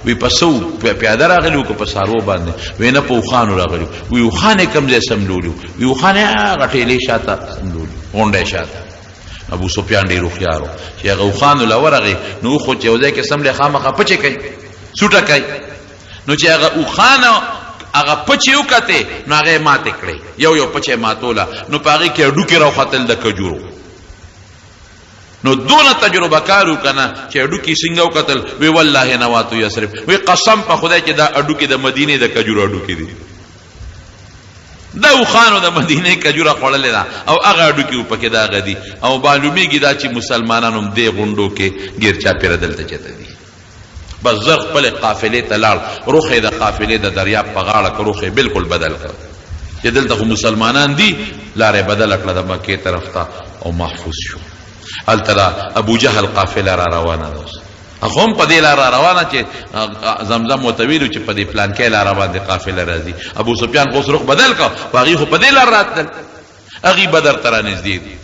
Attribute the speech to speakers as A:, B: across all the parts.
A: وی په څه پیاده راغلي وو که په څاروو باندې؟ وی نه، په اوښانو راغلي وو. وی اوښان یې کوم ځای سملولي وو؟ وی اوښان یې هغه ټیلې شاته سملولي، غونډۍ شاته. ابو سفیان ډېر هوښیار و چې هغه اوښانو له ورغی نو اوښ خو چې یو ځای کې سملی خامخا پچې کوي، سوټه کوي. نو چې هغه اوښان هغه پچې وکتې نو هغه یې ماتې کړې، یو یو پچه یې ماتوله، نو په هغې کې هډوکي راوختل د کجورو. نو دونه تجربه کارو کنه چې هډوکي څنګه وکتل، وی والله نواتو یثرب، وی قسم په خدای چې دا هډوکي د مدینې د کجورو هډوکي دي. دا اوښانو د مدینې کجوره خوړلې ده او هغه هډوکي پکې دغه دي. او معلومیږي دا چې مسلمانانو هم دې غونډو کې ګیر چاپېره دلته چېرته دي. بس زر خپلې قافلې ته لاړ، رخ یې د قافلې د دریاب په غاړه کړ، رخ یې بالکل بدل کړ چې دلته خو مسلمانان دي، لاره یې بدله کړه د مکې طرف ته او محفوظ شو. هلته د ابو جهل قافله را روانه ده، اوس هغه هم په دې لار را روانه چې زمزم ورته ویلو چې په دې پلانکۍ لاره باندې قافله راځي. ابو سفیان خو اوس رخ بدل کړ، خو هغوی خو په دې لار راتلل، هغوی بدر ته رانږدې دي.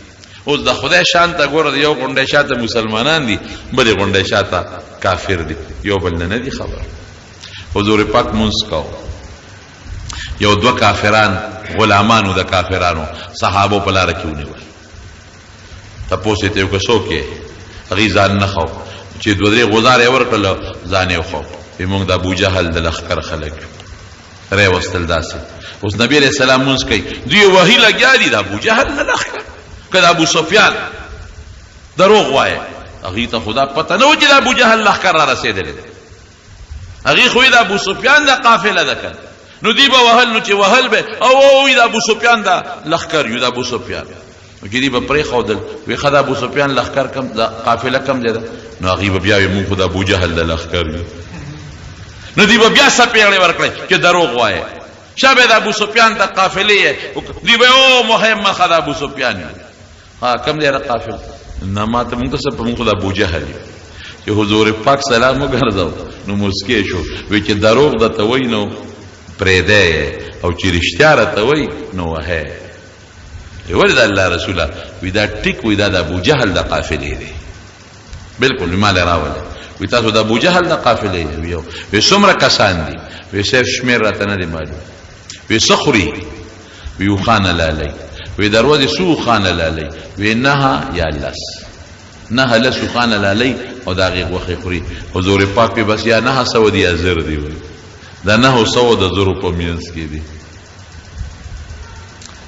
A: اوس د خدای شان ته ګوره، یو غونډۍ شاته مسلمانان دي، بلې غونډۍ شاته کافر دي، یو بل نه دي خبر. حضور پاک مونځ کاوه، یو دوه کافران غلامانو د کافرانو صحابو په لاره کې ونیول. تپوس یې ترې وکړ څوک یې؟ هغوی ځان نه ښو، چې دوه درې غوزاره یې ورکړل ځان یې وښو، وایي موږ د ابوجهل د لښکر خلک یو. راوستل داسې. اوس نبی علیہ السلام مونځ کوي، دوی وهي لګیا دي د ابو جهل نه لښکر که د ابو سفیان، دروغ وایې. هغوی ته خو دا پته نه وه چې د ابو جهل لښکر را رسېدلی دی، هغوی خو یې د ابو سفیان د قافله ده که نو دوی به وهل، نو چې وهل به او وایي د ابو سفیان د لښکر یو، د ابو سفیان. نو چې دوی به پرېښودل، وایي ښه د ابو سفیان لښکر کم د قافله کم ځای ده، نو هغوی به بیا وایي موږ خو د ابو جهل د لښکر یو. نو دوی به بیا څپېړې ورکړې چې دروغ وایې، شابه د ابو سفیان د قافلې یې. دوی به او مهمه ښه د ابو سفیان یو، ها کم ځای ده قافله؟ نه ما ته موږ ته څه، موږ خو د ابو جهل یو. چې حضور پاک سلام وګرځاو نو موسکی شو، وی چې دروغ درته وایي نو پرېږدی یې، او چې رښتیا راته وایي نو وهی. ولې د الله رسوله؟ وی دا ټیک، وی دا د ابو جهل د قافلې دی، بالکل ما له راولې. وی تاسو د ابو جهل د قافلې یو؟ وی څومره کسان دي؟ وی صاحب شمېر راته نه دی معلوم. وی څه خوري؟ وی اوښان حلالوي. وی د ورځې څو اوښان حلالوي؟ وی نهه یا لس، نهه لس اوښان حلالوي او د هغې غوښې خوري. حضور پاک وی بس یا 900 دي یا 1000 دي، وی د 900 د 1000 په منځ کې دي.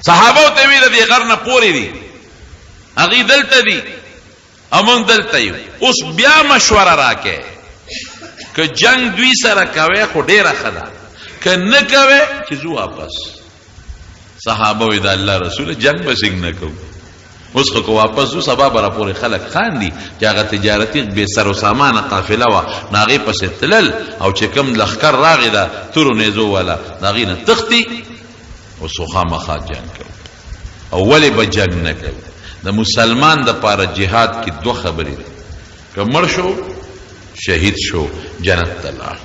A: صحابه ته وی د دې غر نه پورې دي، هغوی دلته دي او موږ دلته یو. اوس بیا مشوره راکې، که جنگ دوی سره کوي خو ډیره ښه ده، که نه کوي چې ځو واپس. صحابه وی د الله رسول جنگ به څنګه نه کوو، اوس خو که واپس ځو سبا به راپورې خلک خاندي چې هغه تجارتي بې سر و سامانه قافله وه، نو هغې پسې تلل او چې کوم لښکر راغی د تورو نیزو والا د هغې نه تښتي. اوس خو خامخا جنګ کوو. او ولې به جنګ نه کوي؟ د مسلمان د پاره جهاد کې دوه خبرې دي، که مړ شو شهید شو جنت ته لاړ،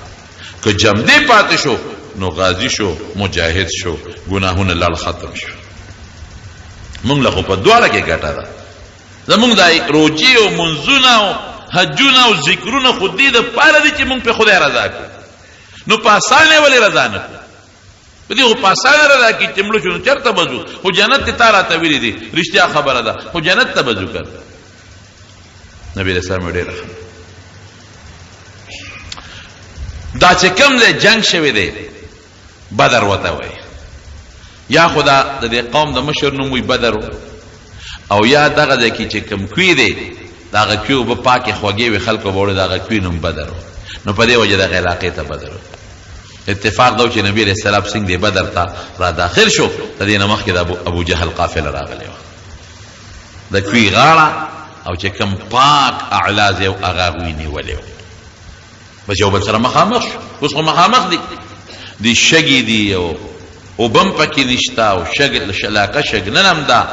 A: که جمدې پاتې شو نو غازی شو مجاهد شو، ګناهونه لاړ ختم شو. مونږ له خو په دواړه کې ګټه ده. زمونږ د روجې او منځونه او حجونه او ذکرونه خو دې د پاره دي چې مونږ په خدای رضا کړو، نو په اسانه ولې رضا نه کړو؟ په دې خو په اسانه رضا کړي چې مړه شو نو چېرته به ځو، خو جنت ته تا راته ویلي دي، رښتیا خبره ده، خو جنت ته به ځو که نه؟ نبي علیه السلام ډېره ښه. دا چې کوم ځای جنګ شوی دی بدر ورته وایي، یا خو دا د دې قوم د مشر نوم وي بدر، او یا دغه ځای کې چې کوم کوی دی د هغه کوی اوبه پاکې خوږې وي، خلکو به وړي، د هغه کوی نوم بدر و، نو په دې وجه دغه علاقې ته بدر و. اتفاق دا و چې نبی علیه السلام څنګه دې بدر ته را داخل شو، د دې نه مخکې د ابو جهل قافله راغلې وه، د کوی غاړه او چې کوم پاک اعلی ځای و هغه هغوی نیولی و. بس یو بل سره مخامخ شو. اوس خو مخامخ دي، دي شګې دي او اوبه هم پکې نشته او شګ علاقه شګنن هم ده.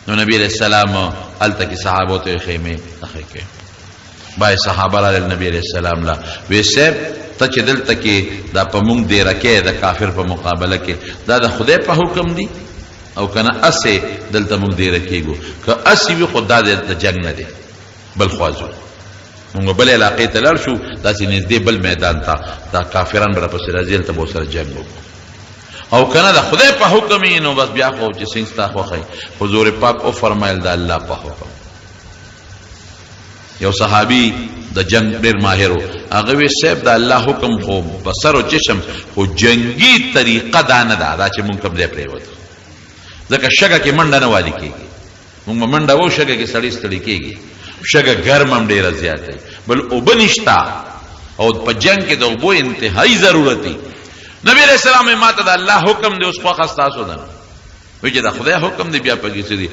A: نو نبی علیه السلام هلته کې صحابو ته خیمې نښې کړې. بای صحابه راغلل نبی علیه السلام له، وی صاحب ته چې دلته کې دا په مونږ دېره کې د کافر په مقابله کې، دا د خدای په حکم دی او که نه هسې دلته مونږ دېره کېږو؟ که هسې وي خو دا د جنګ نه دی، بل خوا ځو. مونږ بل علاقې ته لاړ شو، داسې نږدې بل میدان ته، دا کافران به راپسې راځي، هلته به ورسره جنګ وکړو. او که نه د خدای په حکم یې نو بس بیا خو چې څنګه ستا خوښه وي. حضور پاک وفرمایل د الله په حکم. یو صحابي د جنگ ډیر ماهر و، هغه وی صاحب د الله حکم خو په سر او چشم، خو جنگي طریقه دا نه ده، دا چې مونږ کوم ځای پرېوتو، ځکه شګه کې منډه نه والي کېږي. مونږ به منډه وو، شګه کې سړی ستړي کېږي، شګه ګرمه هم ډېره زیاته وي، بل اوبه نشته او په جنګ کې د اوبو انتهایي ضرورت وي. نبی علیه السلام وایي ما ته د الله حکم دی، اوس خوښه ستاسو ده. وایي چې د خدای حکم دی بیا پکې څه دي؟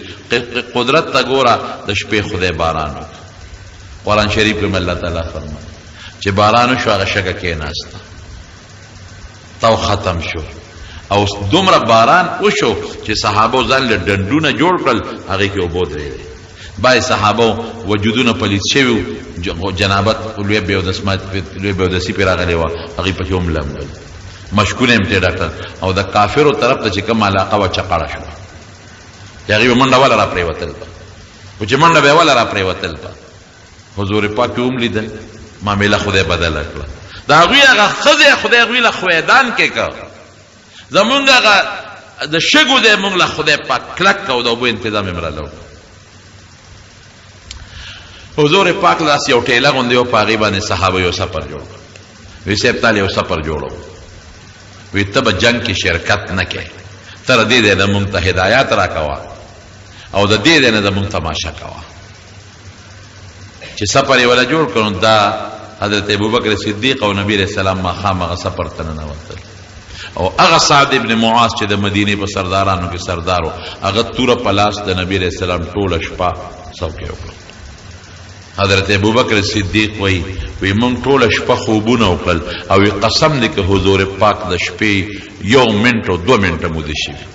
A: قدرت ته ګوره، د شپې خدای باران وکړ. قرآن شریف کې الله تعالی فرمایي چې باران وشو، هغه شګه کېناسته، تاو ختم شو. او دومره باران وشو چې صحابو ځان له ډنډونه جوړ کړل، هغې کې اوبه ودرېدې. بعضې صحابو وجودونه پلیت شوي وو، جنابت لوی بېودسي پرې راغلې وه، هغوی پکې هم لمبل، مشکونه یې هم ترې ډک کړل. او د کافرو طرف ته چې کومه علاقه وه چقړه شوه، چې هغوی به منډه وله راپرېوتل به، خو چې منډه به یې وله راپرېوتل به. حضور پاک هم لیدل، معامله خدای بدله کړه. د هغوی هغه ښځی خدای هغوی له خویدان کې که زمونږ هغه د شګو دی مونږ له خدای پاک کلک او د اوبو انتظام یې راله وکړ. حضور پاک لاس یو ټیله غوندې او په هغې باندې صحابه یو سفر جوړ کړ. وی صاحب تاله یو سفر جوړو، وی ته به جنګ کې شرکت نه کې، تر دې ځای نه مونږ ته هدایات راکوه او د دې ځای نه زمونږ تماشه کوه. چې سفر یې ولا جوړ کړو، دا حضرت ابوبکر صدیق او نبی علیہ السلام ماښام هغه سفر ته ننوتل. او هغه سعد ابن معاذ چې د مدینې په سردارانو کې سردار و، هغه توره په لاس د نبی علیہ السلام ټوله شپه څوکۍ وکړه. حضرت ابوبکر صدیق وایي، وی مونږ ټوله شپه خوبونه وکړل او وی قسم دی که حضور پاک د شپې یو منټ او دوه منټه مودې شوي،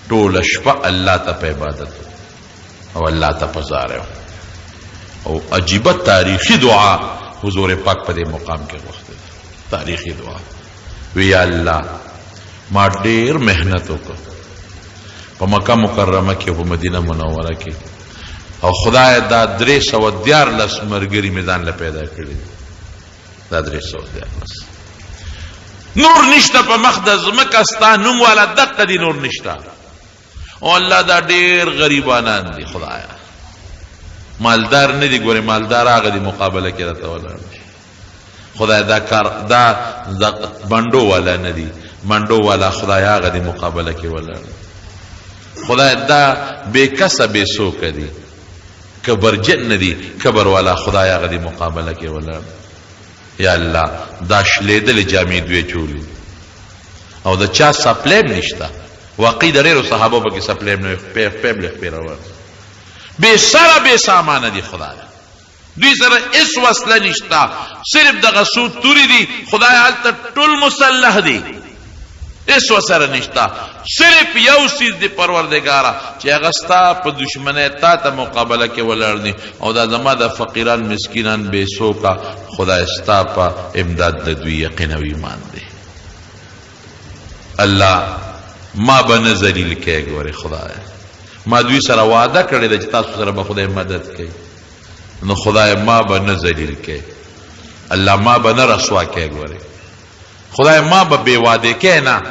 A: ټوله شپه الله ته په عبادت او الله ته په زاره. او عجیبه تاریخي دعا حضور پاک په دې مقام کې غوښته ده، تاریخي دعا. وی یا الله ما ډیر محنت وکړ په مکه مکرمه کې او په مدینه منوره کې، او خدای دا 313 مرګري مې ځان له پیدا کړي دي. دا 313 نور نشته په مخ د ځمکه، ستا نوم والا دقه دي، نور نشته. او الله دا ډیر غریبانان دي خدایا، مالدار نه دي، ګورې مالدار هغه دي مقابله کې راته ولاړ دي. خدای دا کار دا بندو والا نه دي، بندو والا خدای هغه دي مقابله کې ولاړ دي. خدای دا بې کسه بې څوکه دي، کبرجن نه دي، کبر والا خدای هغه دي مقابله کې ولاړ. یا الله دا شلېدلې جامې دوی چولي او د چا سپلیم نشته. واقعي د ډېرو صحابو پکې سپلیم نه وي، خپې هم له خپې روان، بې سره بې سامانه دي. خدای دوی سره هیڅ وسله نشته، صرف دغه څو تورې دي. خدای هلته ټول مسلح دي، هیڅ وسره نشته، صرف یو څیز دی پروردګاره چې هغه ستا په دشمنۍ تا ته مقابله کې ولاړ دي، او دا زما د فقیران مسکینان بې څوکه خدای ستا په امداد د دوی یقین او ایمان دی. الله ما به نه ذلیل کوې، ګورې خدای ما دوی سره وعده کړې ده چې تاسو سره به خدای مدد کوي، نو خدای ما به نه ذلیل کوې، الله ما به نه رسوا کوې، ګورې خدای ما به بې وعدې کوې نه.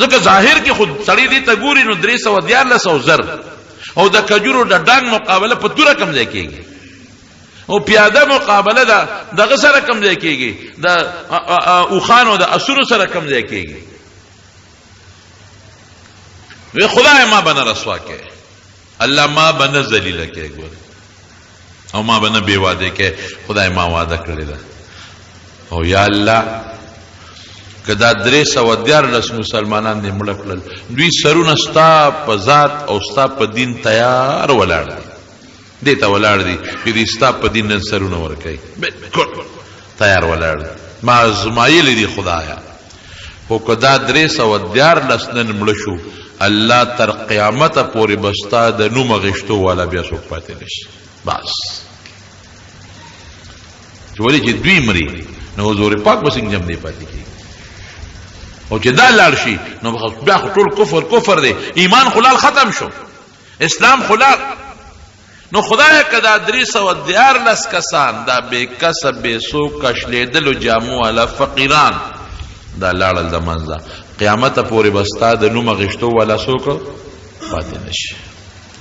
A: ځکه ظاهر کې خو سړی دې ته ګوري نو 313 او زر او د کجورو د ډانګ مقابله په توره کم ځای کېږي، او پیاده مقابله ده دغه سره کم ځای کېږي، د اوښانو د اسونو سره کم ځای کېږي. وی خدای ما به نه رسوا کوې، الله ما به نه ذلیله کوې، ګوره او ما به نه بې وعدې کوې، خدای ما وعده کړې ده. او یا الله که دا 313 مسلمانان دې مړه کړل، دوی سرونه ستا په ذات او ستا په دین تیار ولاړ دي، دې ته ولاړ دي چې دوی ستا په دین نن سرونه ورکوي، بالکل تیار ولاړ دي، ما ازمایلي دي خدایا. خو که دا 313 نن مړه شو، الله تر قیامته پورې به ستا د نوم اخیستو والا بیا څوک پاتې نه شي. بس چې ولې چې دوی مري نو حضور پاک به څنګه جمدې پاتې کېږي، او چې دا لاړ شي نو بیا خو ټول کفر کفر دی، ایمان خو لاړ ختم شو، اسلام خو لاړ. نو خدایه که دا 313 کسان دا بې کسه بې څوکه شلېدلو جامو والا فقیران دا لاړل د منځه، قیامته پورې به ستا د نوم اخیستو والا څوک پاتې نه شي.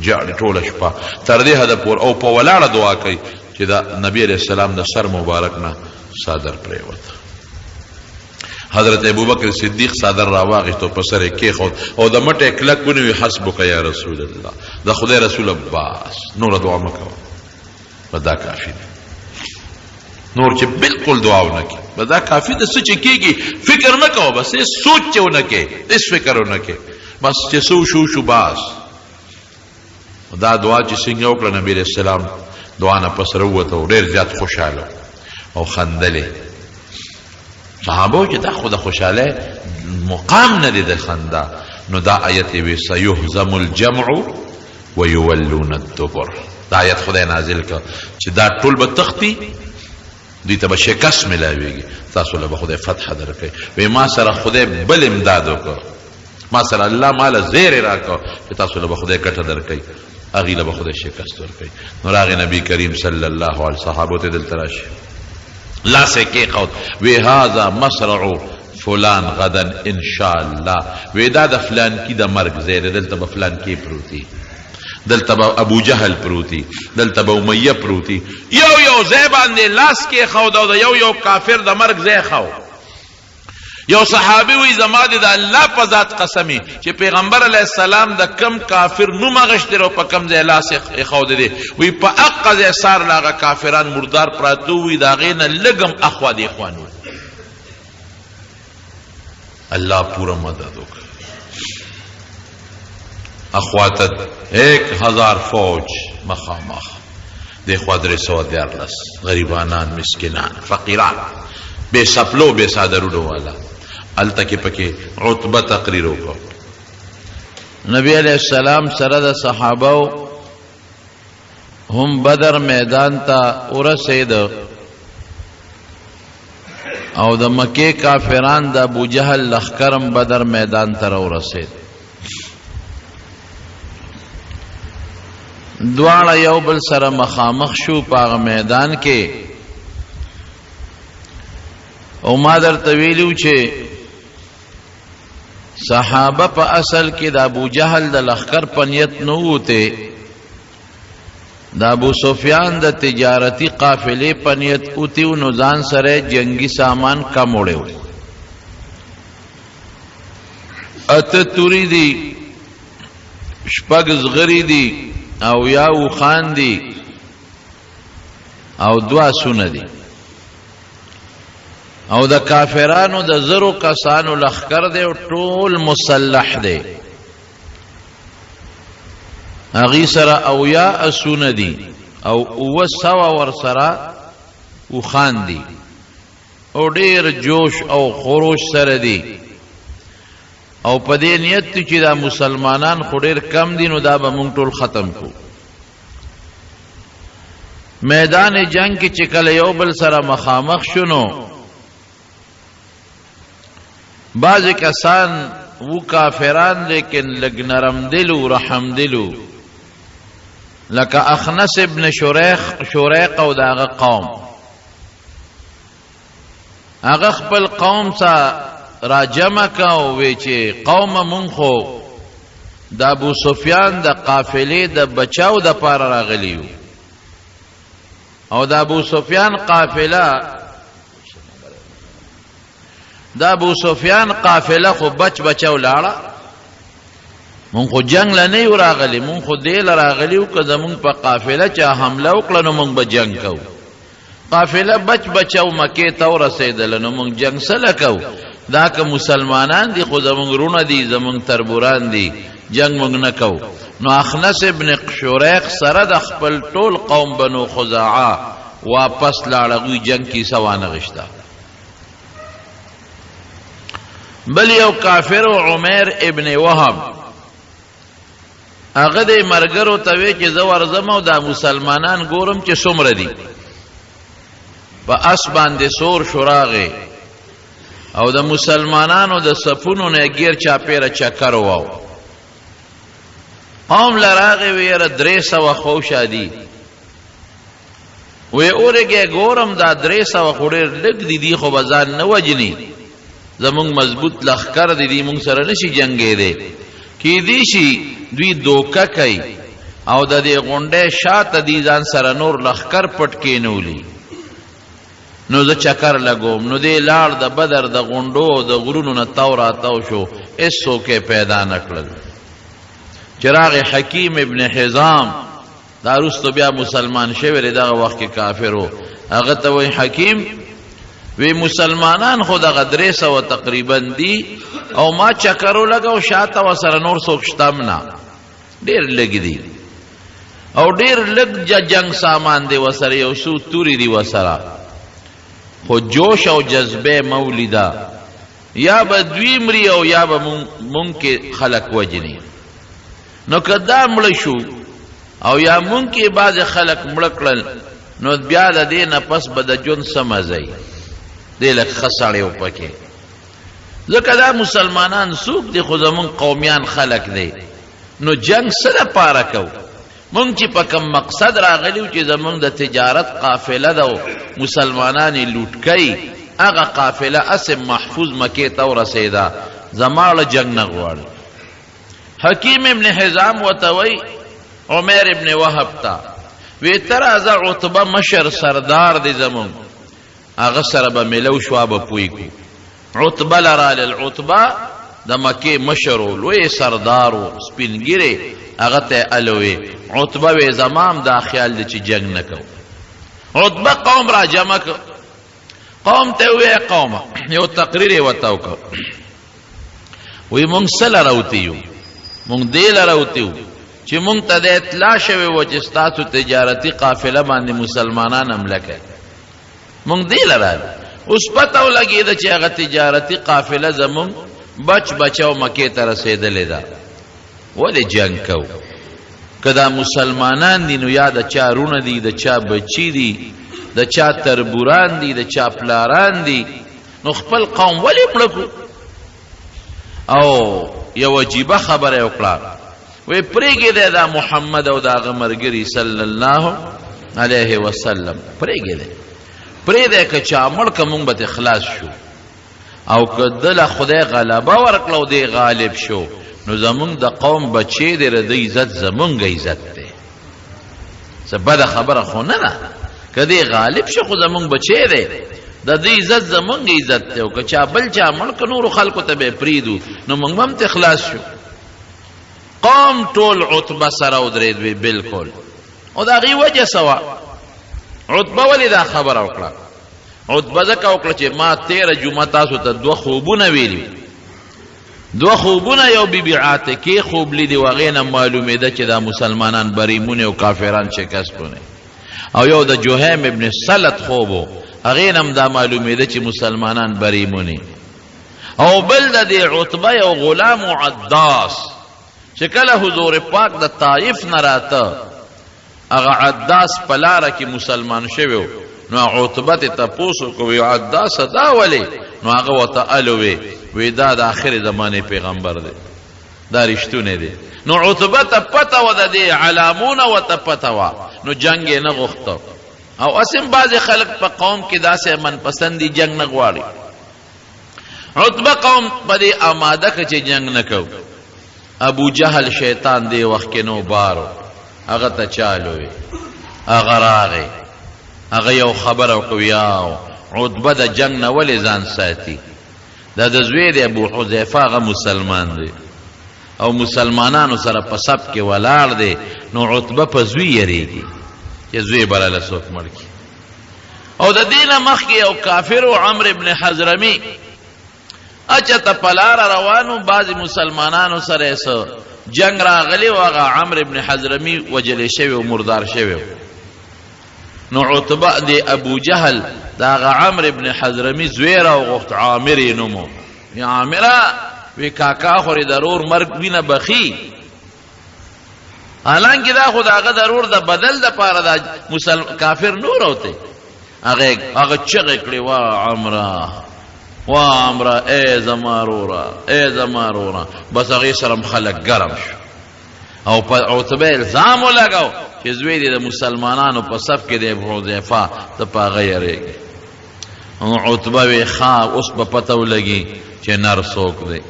A: ژاړي ټوله شپه تر دې حده پورې او په ولاړه دعا کوي چې د نبي علیه السلام د سر مبارک نه څادر پرېوته. حضرت ابوبکر صدیق څادر راواغیست او په سر یې کېښود او د مټه یې کلک ونیوی، حسبک یا رسول الله، د خدای رسوله بس نوره دعا مه کوه، بس دا کافي دی، نور چې بالکل دعا ونه کړي، بس دا کافي ده. څه چې کېږي فکر مه کوه، بس هېڅ سوچ چې ونه کړې، هېڅ فکر ونه کړې، بس چې څه وشو وشو بس. دا دعا چې څنګه وکړه نبی علیه السلام دعا نه پس راووته، ډېر زیات خوشحاله او خندلې. صحابه چې دا خو د خوشحالۍ مقام نه دی د خندا، نو دا آیت یې وی سیهزم الجمع ویولون الدبر. دا آیت خدای نازل کړ چې دا ټول به تختی، دوی ته به شکست ملاویږي، تاسو له به خدای فتح درکړي. وی ما سره خدای بل امداد وکړ، ما سره الله مال زیری راکړ چې تاسو له به خدای ګټه درکړي، هغې له به خدای شکست ورکړي. نو راغی نبی کریم صلی الله علیه صحابو ته دلته راشي، لاس یې کېښود، وی هذا مصرع فلان غدا ان شاء الله، وی دا د فلان کی د مرګ ځای دی، دلته به فلان کې پروتي، دلته به ابو جهل پروتي، دلته به امیه پروتي. یو یو ځای باندې لاس کېښود او د یو یو کافر د مرګ ځای ښود. یو صحابي وی زما د الله په ذات قسمی چې پیغمبر علی السلام د کم کافر نوم غشتر او په کم ځای لاس ایښودی دی، وی په اقا ځای سار لاغه کافران مردار پراتو، وی د هغې نه لږ هم اخوا دې خوا نه. الله پوره مدد وکړه. اخوا ته 1000 فوج مخامخ، دې خوا 313 غریبانان، مسکینان، فقیران، بې سپلو بې څادرونو والا. هلته کې پکې عتبه تقریر وکړ.
B: نبی علیہ السلام سره د صحابو هم بدر میدان ته ورسید او د مکې کافران د ابو جهل لښکرم بدر میدان ته راورسید. دواړه یو بل سره مخامخ شو په هغه میدان کې. او ما درته ویلو چې صحابه په اصل کې د ابو جهل د لښکر په نیت نه ووتې، د ابو سفیان د تجارتي قافلې په نیت وتي، نو ځان سره جنگي سامان کم وړی و. 8 توري دي، 6 زغري دي، او یا اوښان دي، او 2 اسونه دي. او د کافرانو د 1000 کسانو لښکر دی او ټول مسلح دی. هغې سره 70 اسونه دي او 700 ورسره اوښان دي، او ډېر جوش او خروش سره دي. او په دې نیت دي چې دا مسلمانان خو ډېر کم دي، نو دا به موږ ټول ختم کړو. میدان جنگ کې چې کله یو بل سره مخامخ شو، نو بعضې کسان وو کافران، لیکن لږ نرم دلو، رحم دلو، لکه اخنس ابن شریق او د هغه قوم. هغه خپل قوم ته راجمع کا او وی چې قوم مونږ خو د ابو سفیان د قافلې د بچاو د پاره راغلی یو، او د ابو سفیان قافله، د ابو سفیان قافله خو بچ بچاو لاړه، مونږ خو جنگ له نه یو راغلي، مونږ خو دې له راغلي یو که زمونږ په قافله چا حمله وکړه نو مونږ به جنگ کوو. قافله بچ بچاو مکې ته ورسېدله، نو مونږ جنگ څه له کوو؟ دا که مسلمانان دي خو زمونږ وروڼه دي، زمونږ تربوران دي، جنگ مونږ نه کوو. نو اخنس ابن شریق سره د خپل ټول قوم بنو خزاعه واپس لاړ، هغوی جنگ کیسه وانه غشته. بل یو کافر عمیر ابن وهب، هغه د مرګرو ته وی چې زه ورځم او دا مسلمانان ګورم چې څومره دي. په اس باندې سور شوراغې او د مسلمانانو د صفونو نه ګیر چاپیره چکر واو.
A: قوم له راغی وی یاره 300 خوشا دي. وی اورګه ګورم دا 300 خو ډېر لږ دي، دي خو به ځان نه وژني، زمونږ مضبوط لښکر دی، دي مونږ سره نشي جنګېدی. کیدی شي دوی دوکه کوي او د دې غونډۍ شاته دي ځان سره نور لښکر پټ کېنولي، نو زه چکر لګوم. نو دی لاړ د بدر د غونډو او د غرونو نه تاو راتاو شو، هېڅوک یې پیدا نه کړل. چې راغی حکیم ابن حزام، دا وروسته بیا مسلمان شوی دی، دغه وخت کې کافر و، هغه ته وایي حکیم وی مسلمانان خو دغه 300 تقریبا دي او ما چکر ولګاو شاته ورسره نور څوک شته هم نه، ډېر لږ دي او ډېر لږ جنګ سامان دی ورسره، یو څو تورې دي ورسره، خو جوش او جذبه مه ولیده، یا به دوی مري او یا به مونږ کې خلک وژني. نو که دا مړه شو او یا مونږ کې بعضې خلک مړه کړل، نو بیا د دې نه پس به د ژوند څه مزه وي؟ دی لږ ښه سړی و پکې، ځکه دا مسلمانان څوک دي، خو زمونږ قومیان خلک دی، نو جنګ څه دپاره کوو؟ مونږ چې په کوم مقصد راغلي وو چې زمونږ د تجارت قافله ده او مسلمانان یې لوټ کوي، هغه قافله هسې محفوظ مکې ته ورسېده، زما له جنګ نه غواړي. حکیم ابن حزام ورته وایي عمیر ابن وهب ته، وی ته راځه، عتبه مشر سردار دی زمونږ، هغه سره به ملو شو به پوی کو. عتبه له رالل، عتبه د مکې مشر و، لوی سردار و، سپین ږیری، هغه ته یې الوې. عتبه وی زما هم دا خیال دی چې جنګ نه کوو. عتبه قوم را جمع کړ، قوم ته وویل قومه، یو تقریر یې ورته وکړ، وی مونږ څه له راوتي یو؟ مونږ دې له راوتي یو چې مونږ ته د اطلاع شوې وه چې ستاسو تجارتي قافله باندې مسلمانان حمله کوي، مونږ دې له رالو. اوس پته ولګېده چې هغه تجارتي قافله زمونږ بچ بچاو مکې ته رسېدلې ده، ولې جنګ کوو؟ که دا مسلمانان دي نو یا د چا وروڼه دي، د چا بچي دي، د چا تربوران دي، د چا پلاران دي، نو خپل قوم ولې مړه کړو؟ او یو عجیبه خبره یې وکړه، وی پرېږدی دا محمد او د هغه ملګري صلی الله علیه وسلم، پرېږدی پرېږدی، که چا مړ که مونږ به ترې خلاص شو، او که ده له خدای غلبه ورکړه او دی غالب شو، نو زمونږ د قوم بچی دی، د ده عزت زمونږ عزت دی. څه بده خبره خو نه ده، که دی غالب شو خو زمونږ بچی دی، د دې عزت زمونږ عزت دی، او که چا بل چا مړ که نورو خلکو ته به یې پرېږدو، نو مونږ به هم ترې خلاص شو. قوم ټول عتبه سره ودرېد وی بالکل. او د هغې وجه څه وه؟ عتبه ولې دا خبره وکړه؟ عتبه ځکه وکړه چې ما تېره جمعه تاسو ته دوه خوبونه ویلي، دوه خوبونه، یو بی بی عاتکې خوب لیدي و، هغې نه معلومېده چې دا مسلمانان بریمونې او کافران شکست ونې، او یو د جهیم ابن سلط خوب و، هغې نه هم دا معلومېده چې مسلمانان بریمونې. او بل د دې عتبه یو غلام عداس چې کله حضور پاک د طایف نه راته، هغه عداس په لاره کې مسلمان شوی و، نو عتبه ته تپوس وکړو، وی عداس دا ولې؟ نو هغه ورته الوې، وی دا د آخرې زمانې پیغمبر دی، دا رښتونی دی. نو عتبه ته پته وه، د دې علامونه ورته پته وه، نو جنګ یې نه غوښته. او هسې هم بعضې خلک په قوم کې داسې من پسند دي، جنګ نه غواړي. عتبه قوم په دې آماده کړ چې جنګ نه کوو. ابو جهل شیطان دې وخت کې نو بارو، هغه ته چالو وی، هغه راغی، هغه یو خبره وکړه، یاو عتبه د جنګ نه ولې ځان ساتي؟ دا د زوی دی ابو حذیفه، هغه مسلمان دی او مسلمانانو سره په صف کې ولاړ دی، نو عتبه په زوی یریږي چې زوی به راله څوک مړ کړي. او د دې نه مخکې یو کافر و، عمرو ابن حضرمي، اچته په لاره روانو، بعضې مسلمانانو سره یې څه جنګ راغلی و، هغه عمرو ابن حضرمي وژلی شوی و، مردار شوی و. نو عتبه د ابو جهل د هغه عمرو ابن حضرمي زوی راوغوښت، عامر یې نوم و. وی عامره، وی کاکا خو دې د ورور مرګ وینه بخي، حالانکه دا خو د هغه د ورور د بدل دپاره دا مسلم کافر نور اوته. هغه چغې کړې، وا عمره وا عمره، ای زما روره ای زما روره. بس هغې سره هم خلک ګرم شو. او په عتبه الزام ولګاو چې زوی دې د مسلمانانو په صف کې دی حذیفه، ته په هغه یریږې. نو عتبه وی ښه اوس به پته ولګي چې نر څوک دی.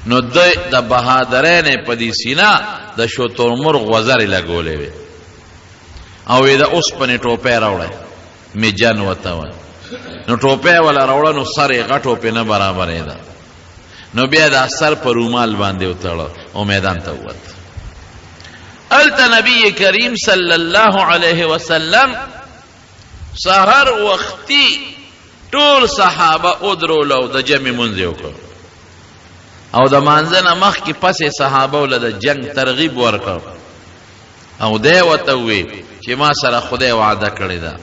A: نو دی د بهادرۍ نه په دې سینه د شترمرغ وزرې لګولې وې او یې د اوسپنې ټوپۍ راوړی، میجن ورته وایي. نو ټوپۍ وله راوړه، نو سر یې غټو پې نه برابرېده، نو بیا دا سر په رومال باندې وتړه او میدان ته ووت. هلته نبی کریم صلی الله علیه وسلم سهار وختي ټول صحابه ودرول او د جمع مونځ یې وکړ او د مانځه نه مخکې پسې صحابه له د جنګ ترغیب ورکړ او دی ورته ووی چې ما سره خدای وعده کړې ده،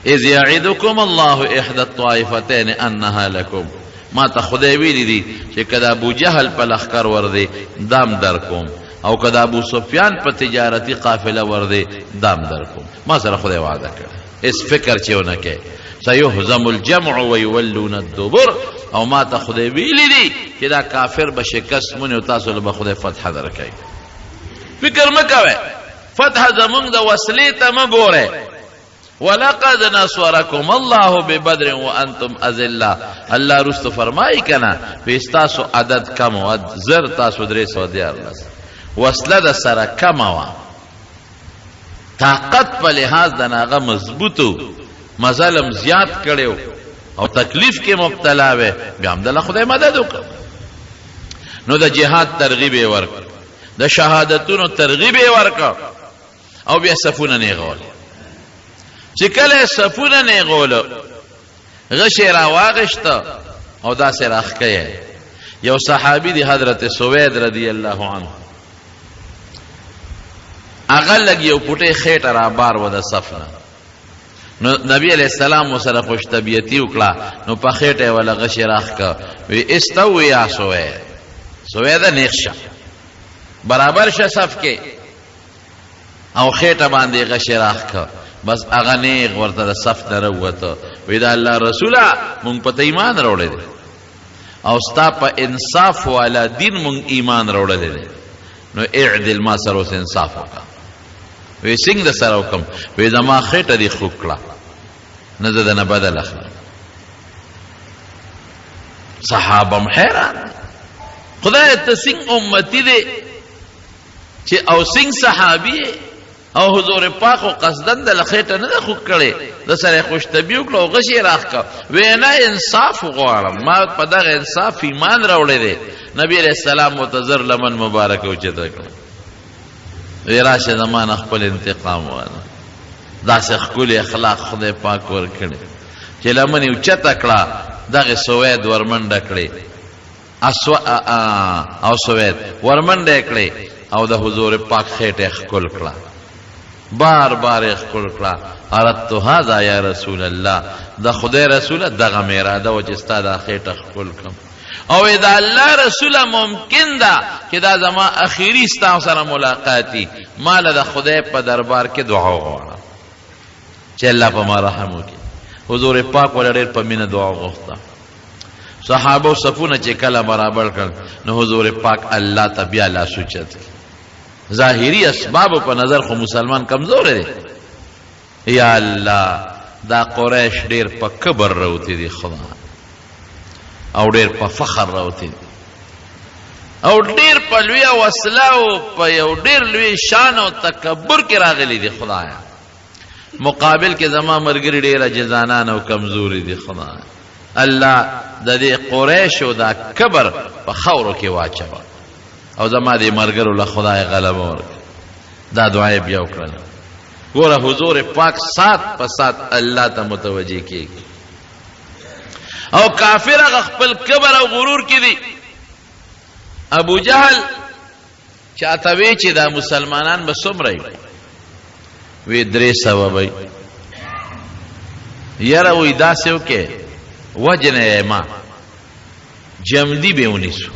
A: اذ یعدکم الله احدى الطائفتین انها لکم، ما ته خدای ویلي دي چې که د ابو جهل په لښکر ور دی دام در کوم، او که د ابو سفیان په تجارتي قافله ور دی دام در کوم، ما سره خدای وعده کړې، هېڅ فکر چې ونه کوې. سیهزم الجمع ویولون الدبر، او ما ته خدای ویلي دي چې دا کافر به شکست مونې او تاسو له به خدای فتح درکوي. فکر مه کوئ، فتح زمونږ د وسلې ته مه ګورئ. ولقد نصرکم الله ببدر وانتم اذله، الله رستو فرمایي کنه وی ستاسو عدد کم و، زر تاسو 313، وسله د سره کمه وه، طاقت په لحاظ د ناغه مضبوطو، مظلم زیات کړو او تکلیف کې مبتلا وي، بیا هم د خدای مدد وکړ. نو د جهاد ترغیب یې ورکړ، د شهادتونو ترغیب یې ورکړ او بیا صفونه نیغول. چې کله صفونه نیغول، غشی را واغشته او داسې راښکیه. یو صحابي دی حضرت سوید رضی الله عنه، هغه لږ یو پوټی خېټه را بار و د صف نه، نو نبی علیہ السلام ورسره خوش طبیعتي وکړه، نو په خېټه یې وله غشی راښکه، وی استوي یا سوید، سویده نیغ شه، برابر شه صف کې، او خېټه باندې غشی راښکه. بس هغه نیغ ورته د صف نه راووته، وی دا الله رسوله مونږ په ته ایمان راوړی دی او ستا په انصاف والا دین مونږ ایمان راوړلی دی، نو اعدل، ما سره اوس انصاف وکړه. وی څنګه د سره وکړم؟ وی زما خېټه دې خوږ کړه، نه زه درنه بدل اخلم. صحابه هم حیران، خدای ته څنګه امتي دی چې او څنګه صحابي او حضور پاک خو قصداً د لخېټه نه ده خوږ کړې، د سره یې خوشطبي وکړه او غشی یې راښکه. وی نه انصاف غواړم، ما په دغه انصاف ایمان راوړی دی. نبی علیہ السلام ورته زر لمن مبارک اوچته کړه، وی راشه زما نه خپل انتقام واله. داسې ښکلي اخلاق خدای پاک ورکړي چې لمن یې اوچته کړه، دغې سوید ورمنډه کړې، او سوید ورمنډه کړې او د حضور پاک خېټه یې ښکل کړه، بار بار یې ښکل کړه. اردت هذا یا رسول الله، د خدای رسوله دغه مې اراده وه چې ستا دا خېټه ښکل کړم، او د الله رسوله ممکن ده چې دا زما اخیری ستا سره ملاقات وي، ما له د خدای په دربار کې دعا وغواړه چې الله په ما رحم وکړي. حضور پاک وله ډېر په مینه دعا وغوښته. صحابه صفونه چې کله برابر کړ، نو حضور پاک الله ته بیا لاس اوچت کړ. ظاهري اسبابو په نظر خو مسلمان کمزوری دی، یا الله دا قریش ډېر په کبر راوتي دي خدا، او ډېر په فخر راوتي دي، او ډېر په لویه وسله او په یو ډېر لوی شان او تکبر کې راغلي دي خدایا. مقابل کې زما ملګري ډېر عاجزانان او کمزوري دي خدایا. الله د دې قریشو دا کبر په خاورو کې واچوه او زما دې ملګرو له خدای غلبه ورکړه. دا دعا یې بیا وکړله. ګوره حضور پاک سات په سات الله ته متوجه کېږي، او کافر هغه خپل کبر او غرور کې دي. ابو جهل چاته وی چې دا مسلمانان به څومره وي؟ وی 300 به وي. یاره وی داسې وکړې وجنه یې ما جمدي به ونیسو،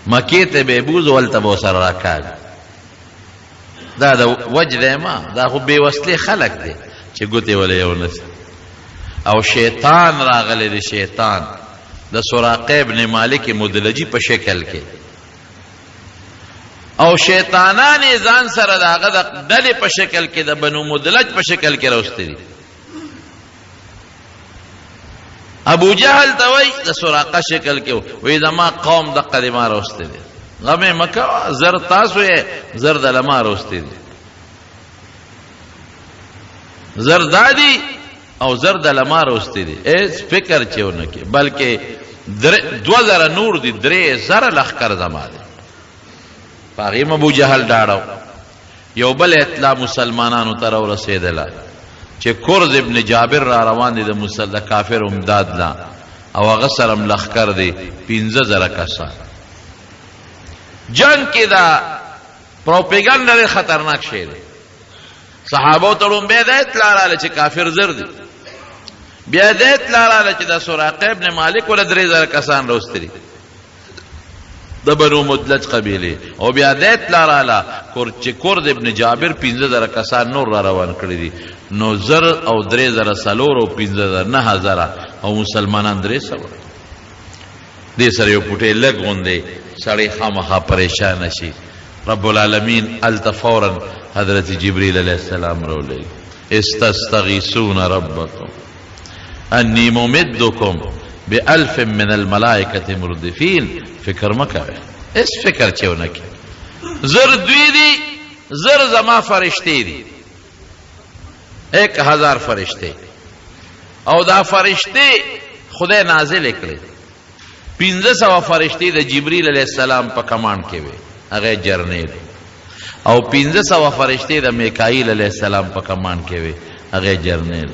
A: مکې ته به یې بوځو، هلته به ورسره راکاږو. دا د وجنه ما، دا خو بې وسلې خلک دی چې ګوتې ولې یو نسي. او شیطان راغلی دی، شیطان د سراقه ابن مالک مدلجي په شکل کې او شیطانان یې ځان سره د هغه د ډلې په شکل کې د بنو مدلج په شکل کې راوستي دي. ابو جهل ته وایي د سراقه شکل کې وایي زما قوم دقه دې ما راوستي دي، غم یې مه کوه، زر تاسو یې زر د له ما راوستي دي، زر دا دي او زر د له ما راوستي دي، هېڅ فکر چې ونه کړي، بلکې 2000 نور دي، 3000 لښکر زما دی. په هغې هم ابو جهل ډاډه و. یو بله اطلاع مسلمانانو ته راورسېدله چې کرز ابن جابر را روان دی د مسل د کافر امداد لا، او هغه سره هم لښکر دی 5000 کسان. جنګ کې دا پروپیګنډه ډېر خطرناک شی دی. صحابو ته ړومبی دا اطلاع راغله چې کافر زر دي، بیا دا اطلاع راغله چې د سراقه ابن مالک وله 3000 کسان راوستي دي د بنو مدلج قبیلې، او بیا د اطلاع راله چې کرد ابن جابر 5000 کسان نور را روان کړي دي. نو 1000 او 3000 څلور او 5000 9000 او مسلمانان 300. دې سره یو پوټی لږ غوندې سړی خامخا پریشانه شي. رب العالمین هلته فورا حضرت جبریل علیه السلام راولېږي، استستغیثون ربکم انی ممدکم بألف من الملائکة مردفین. فکر مه کوئ، هېڅ فکر چې ونه کړي. زر دوی دي، زر زما فرشتې دي، 1000 فرشتې، او دا فرشتې خدای نازلې کړې. 500 فرشتې د جبریل علیه السلام په کمان کې وې، هغه جرنیل، او 500 فرشتې د میکائیل علیه السلام په کمان کې وې، هغه جرنیل.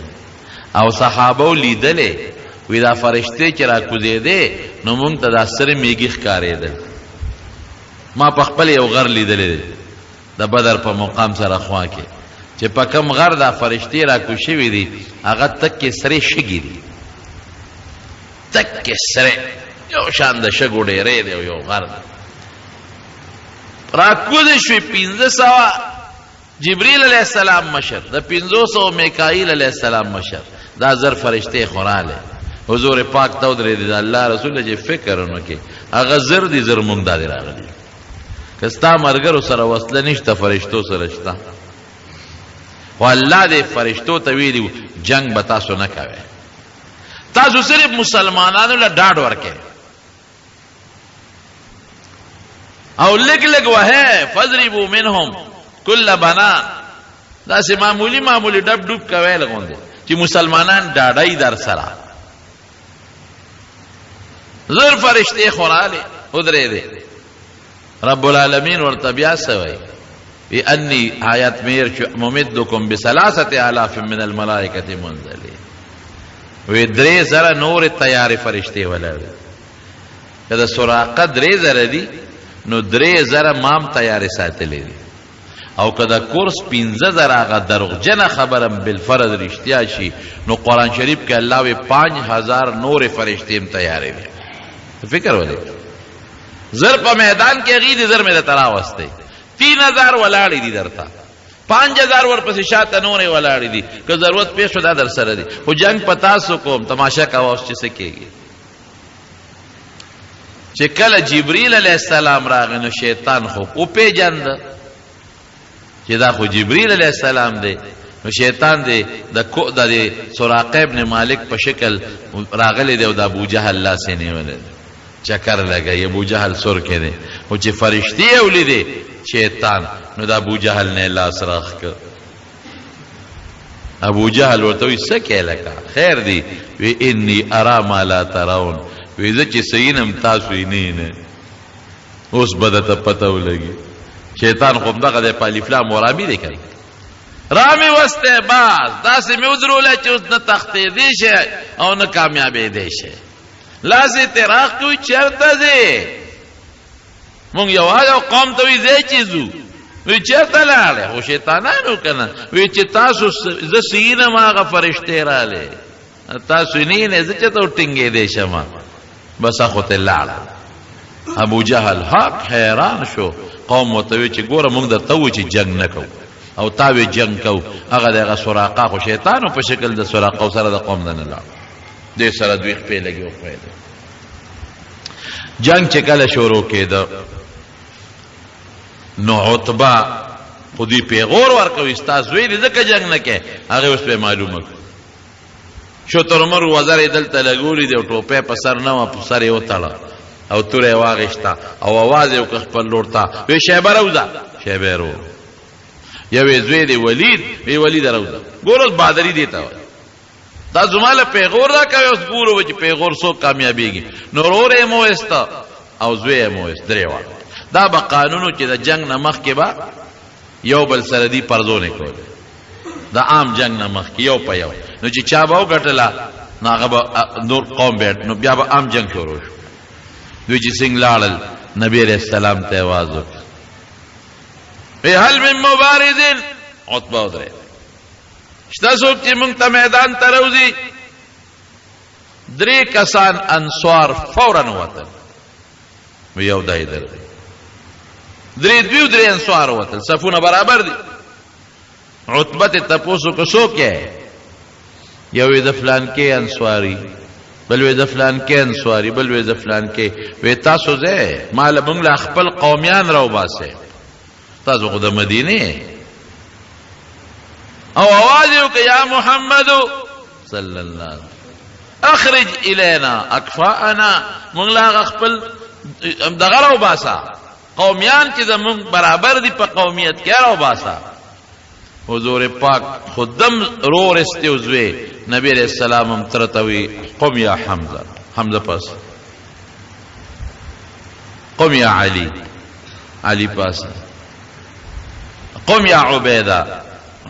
A: او صحابو لیدلې وی دا فرشتې چې راکوزېدې نو مونږ ته دا سرې میږي ښکارېدل. ما په خپل یو غر لیدلې دی د بدر په مقام سره خوا کې، چې په کوم غر دا فرشتې راکوز شوې دي هغه تکې سرې شګې دي، تکې سرې، یو شان د شګو ډېری دی او یو غر دی. راکوزې شوې 500 جبریل علیه السلام مشر، د 500 میکائیل علیه السلام مشر، دا زر فرشتې خو راغلې. حضور پاک ته ودرېدې، د الله رسول چې فکر ونه کړي، هغه زر دي، زر مونږ دا دي راغلي. که ستا ملګرو سره وسله نشته، فرشتو سره شته. خو الله دې فرشتو ته ویلي جنګ به تاسو نه کوئ، تاسو صرف مسلمانانو له ډاډ ورکئ او لږ لږ وهئ، فاضربوا منهم کل بنان، داسې معمولي معمولي ډب ډوب کوئ غوندې چې مسلمانان ډاډه در سره. زر فرشتې خو راغلې ودرېدې. رب العالمین ورته بیا څه وایي؟ وی انی آیات میر شو ممدکم ب3000 من الملائکة منزلین. وی 3000 نور تیارې فرشتې ولاړې. که د سراقه 3000 دي نو 3000 مام تیارې ساتلې دي، او که د کورس 5000 هغه دروغجنه خبره بالفرض رښتیا شي نو قرآن شریف کې الله وی 5000 نور فرشتې هم تیارې دي. فکر ولې زر په میدان کې هغې دي، زر مې درته راوستې، 3000 ولاړې دي درته، 5000 ورپسې شاته نورې ولاړې دي، که ضرورت پېښ شو دا در سره دي، خو جنګ په تاسو کوم، تماشه کوه اوس چې څه کېږي. چې کله جبریل علیه السلام راغی نو شیطان خو وپېژنده چې دا خو جبریل علیه السلام دی. نو شیطان دی د دې سراقه ابن مالک په شکل راغلی دی او د ابو جهل لاس یې نیولی دی، چکر لګوي، ابو جهل سر کې دی. خو چې فرشتې یې ولیدې شیطان، نو د ابو جهل نه یې لاس راښکه. ابو جهل ورته وایي څه کوې لکه خیر دی؟ وی انی ارا ما لا ترون، وی زه چې څه وینم تاسو یې نه وینئ، اوس به درته پته ولګي. شیطان خو همدغه دی، په الف لام ورامي دی که نه، رامې وستی، بس داسې مې ودرولی چې اوس نه تښتېدی شی او نه کامیابېدی شی. لاس یې ترې راښکوي، چېرته ځې؟ مونږ یوازې او قوم ته وایي ځئ چې ځو، وی چېرته لاړې؟ خو شیطانانو که نه، وی چې تاسو زه څه وینم هغه فرشتې راغلې، تاسو یې نه وینئ، زه چېرته وټینګېدی شم؟ بس خو ترې لاړه. ابو جهل حق حیران شو. قوم ورته وی چې ګوره مونږ درته وویل چې جنګ نه کوو او تا وی جنګ کوو، هغه د هغه سراقه خو شیطانو په شکل د سراقه سره د قوم دنه لاړ، دې سره دوی خپې لګې وښویېدل. جنګ چې کله شروع کېده نو عتبه خو دوی پیغور ورکوي، ستا زوی دې ځکه جنګ نه کوي. هغې اوس پرې معلومه کړه. شترمرغ وزر یې دلته لګولي دی او ټوپۍ په سر نه وه، په سر یې وتړه او توره یې واخیسته او اواز یې وکړ خپل لور ته، وی شیبه راوځه. شیبه یې راوړو. یو یې زوی دی ولید، وی ولیده راوځه. ګوره اوس بادري دې ته وایي، دا زما له پیغور راکوي، اوس ګورو به چې پیغور څوک کامیابېږي. نو ورور یې مو وایسته او زوی یې مو وایست، درې واړه. دا به قانون و چې د جنګ نه مخکې به یو بل سره دي پرزونې کولې، د عام جنګ نه مخکې یو په یو. نو چې چا به وګټله نو هغه به نور قوم به، نو بیا به عام جنګ شروع شو. دوی چې څنګه لاړل، نبی علیہ السلام ته اواز وکړ، وی هل من مبارزین؟ عتبه ودرېد، شته څوک چې موږ ته میدان ته راوځي؟ درې کسان انصار فورا ووتل، یو دای در دی، درې دوی درې انصار ووتل، صفونه برابر دي. عتبه ته تپوس وکړ څوک یې؟ یو یې د فلانکې انصاري، بل وې د فلانکې انصاري، بل وې د فلانکې. وې تاسو ځئ، ما له موږ له خپل قومیان راوباسئ، تاسو خو د مدینې. او اواز یې وکړ یا محمد صلی الله علیه اخرج الینا اکفاءنا، موږ له هغه خپل دغه راوباسه، قومیان چې زموږ برابر دي په قومیت کې راوباسه. حضور پاک خودم رور استیو زوی نبی علیہ السلام هم ترته وی قم یا حمزه، حمزه پاس، قم یا علی، علی پاس، قم یا عبیده،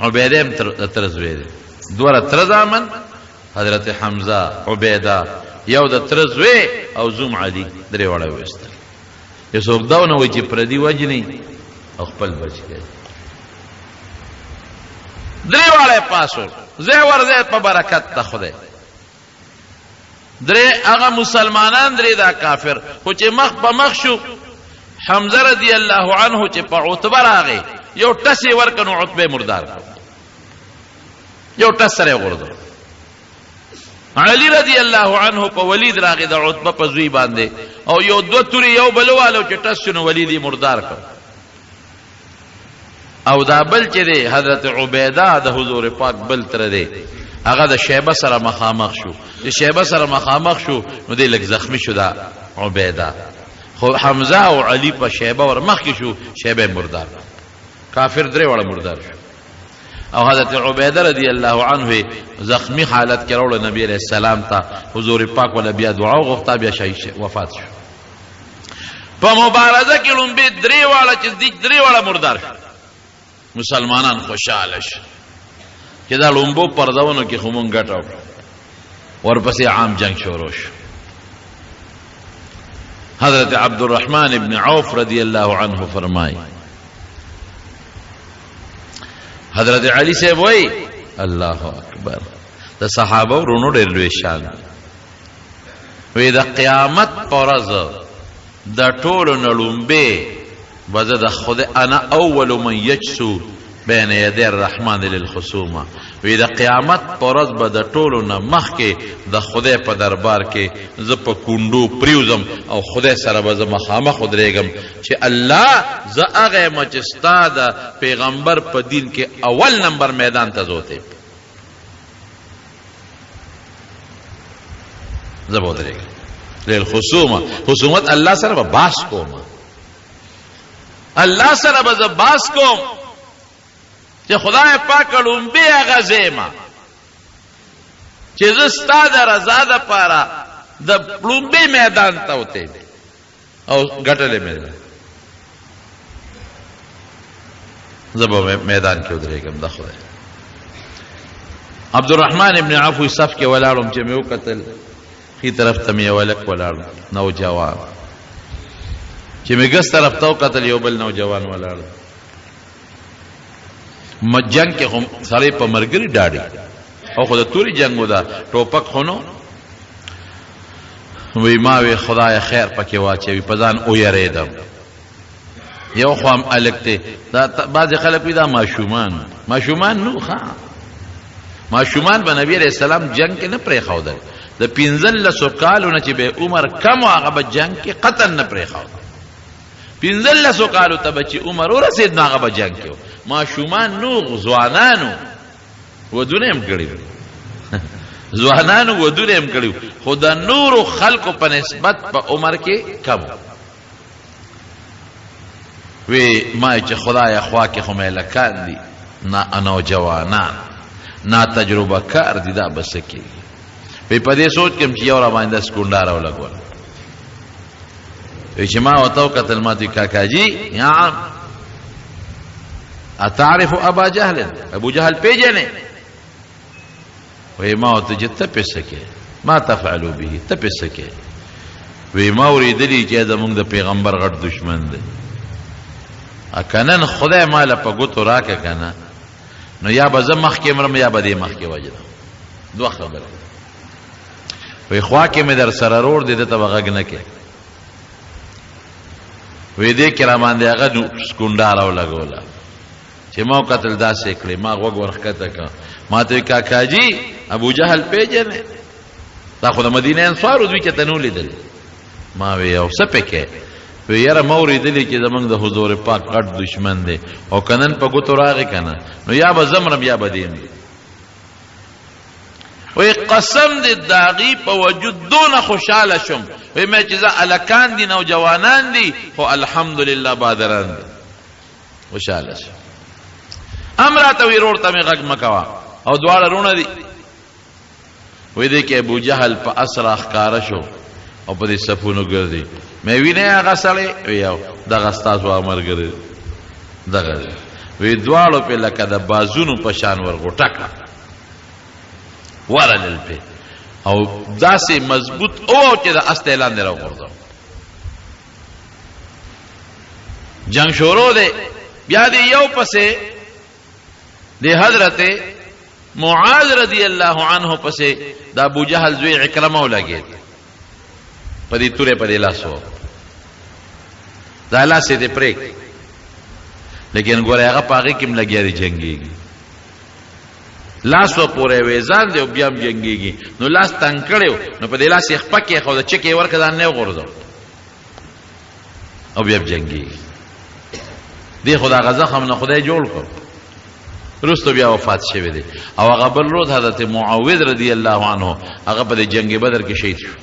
A: عبیده هم تر زوی دی. دوره تر زامن حضرت حمزه، عبیده، یو د تر زوی او زوم علی، درې واړه ویستل. یو څوک دا ونه وایي چې پردي وژني او خپل بچ کوي. درې واړه یې پاسول، ځای ورځی په برکت د خدای. درې هغه مسلمانان، درې دا کافر. خو چې مخ په مخ شو، حمزه رضی الله عنه چې په عتبه راغی، یو ټس یې ورکړ نو عتبه یې مردار کړ، یو ټس سره یې وغورځول. علی رضی الله عنه په ولید راغی د عتبه په زوی باندې، او یو دوه تورې یو بل والو چې ټس شو نو ولید یې مردار کړ. او دا بل چې دی حضرت عبیده د حضور پاک بل تر دی، هغه د شیبه سره مخامخ شو. چې شیبه سره مخامخ شو نو دی لږ زخمی شو دا عبیده، خو حمزه او علی په شیبه ور مخکې شو، شیبه مردار، کافر درې واړه مردار شو. او حضرت عبیده رضی الله عنه زخمی حالت کې راوړ نبی علیہ السلام ته، حضور پاک ولا بیا دعا وغوښته، بیا شهید وفات شو. په مبارزه کې لومبې درې واړه چې دي درې واړه مردار شو. مسلمانان خوشحاله شو چې دا لومبو پرځونو کې خو مونږ ګټه وکړه. ورپسې عام جنگ شروع شو. حضرت عبد الرحمن ابن عوف رضی الله عنه فرمای، حضرت علی صاحب وای الله اکبر، د صحابه ورونو ډېر لوی شان وی. د قیامت پر ورځ د ټولو نه ړومبی به زه د خدای، انا اول من یجسو بین یدی الرحمن للخصومه، وی د قیامت پر ورځ به د ټولو نه مخکې د خدای په دربار کې زه په کونډو پریوزم او خدای سره به زه مخامخ ودرېږم چې الله زه هغه یم چې ستا د پیغمبر په دین کې اول نمبر میدان ته زه وتی، زه به ودرېږم للخصومه. خصومت الله سره به باس کوم، الله سره به زه باس کوم چې خدای پاک ړومبی هغه زه یم چې زه ستا د رضا دپاره د ړومبي میدان ته وتی او ګټلې مې ده، زه به میدان کې ودرېږم د خدای. عبدالرحمن ابن عوف وایي صف کې ولاړم چې مې وکتل ښي طرف ته مې یو هلک ولاړ نوجوان، چې مې ګس طرف ته وکتل یو بل نوجوان ولاړ. جنگ کې خو سړی په مرګري ډاډي او خو د توري جنګ و، دا ټوپک خو نو وی ما وی خدای خیر پکې واچوي، په ځان ویرېدم. یو خو هم هلک دی، دا بعضې خلک وي دا ماشومان، ماشومان نو ښه ماشومان به نبی علیه السلام جنګ کې نه پرېښودل. د 15 کالو نه چې به عمر کم و هغه به جنګ کې قطعا نه پرېښودل. 15 کالو ته به چې عمر ورسېد نو هغه به جنګ کې و. ماشومان نو، ځوانانو ودونه یې هم کړي وو، ځوانانو ودونه یې هم کړي وو، خو د نورو خلکو په نسبت په عمر کې کم وو. وی ما چې خدای خوا کې خو مې لکان دي، نا نوجوانان نا تجربه کار دي، دا به څه کېږي؟ وی په دې سوچ کې چې یو را باندې داسې کونډاره ولګوله. وی چې ما ورته وکتل، ما ته کاکاجي یا عم اتعرف ابا جهل؟ ابو جهل پیژنې؟ وی ما ورته چې ته پې څه کې، ما تفعلو به، ته پې څه کې؟ وی ما اورېدلي چې زموږ د پیغمبر غټ دشمن دی، که نن خدای ما له په ګوتو راکړه که نه نو یا به زه مخکې مرم یا به دې مخکې وژنم. دوه خبرې. وی خوا کې مې در سره رور دی، ده ته به غږ نه کې. وی دې کې را باندې هغه سکونډاره ولګوله چې ما وکتل داسې کړې، ما غوږ ورښکته کړ، ما ته وی کاکاجي ابو جهل پېژنې؟ دا خو د مدینې انصارو دوی چېرته نه ولیدل. ما وی او څه پکې؟ وی یاره ما اورېدلي چې زموږ د حضور پاک غټ دشمن دی، او که نن په ګوتو راغی که نه نو یا به زه مرم یا به دی مري. وی قسم دې د هغې په وجود دونه خوشحاله شوم، وی مې چې زه هلکان دي نوجوانان دي خو الحمدلله بادران دي، خوشحاله شوم. هم راته وی رور ته مې غږ مه کوه، او دواړه روڼه دي. وی دې کې ابو جهل په اس راښکاره شو او په دې صفونو ګرځي. مې وینې هغه سړی؟ وی او دغه ستاسو هغه ملګری دغه دی. وی دواړو پې لکه د بازونو په شان ورغوټه کړه، ورلل پې او داسې مضبوط او چې د اس ته یې لاندې راوغورځاوه. جنگ شروع دی، بیا دې یو پسې د حضرت معاذ رضی الله عنه پسې د ابو جهل زوی عکرمه ولګېد، په دې تورې په دې لاس و، دا لاس یې دې پرې کړ، لیکن ګوره هغه په هغې کې هم لګیا دی جنګېږي، لاس ورپورې ویزان دی او بیا هم جنګېږي. نو لاس تنګ کړی و، نو په دې لاس یې خپه کېښوده، چکې یې ورکړه، ځان نه وغورځاوه او بیا هم جنګېږي. دې خو د هغه زخم نه خدای جوړ کړ، وروسته بیا وفات شوی دی. او هغه بل ورور حضرت معاوض رضی الله عنه هغه په دې جنګ بدر کې شهید شو.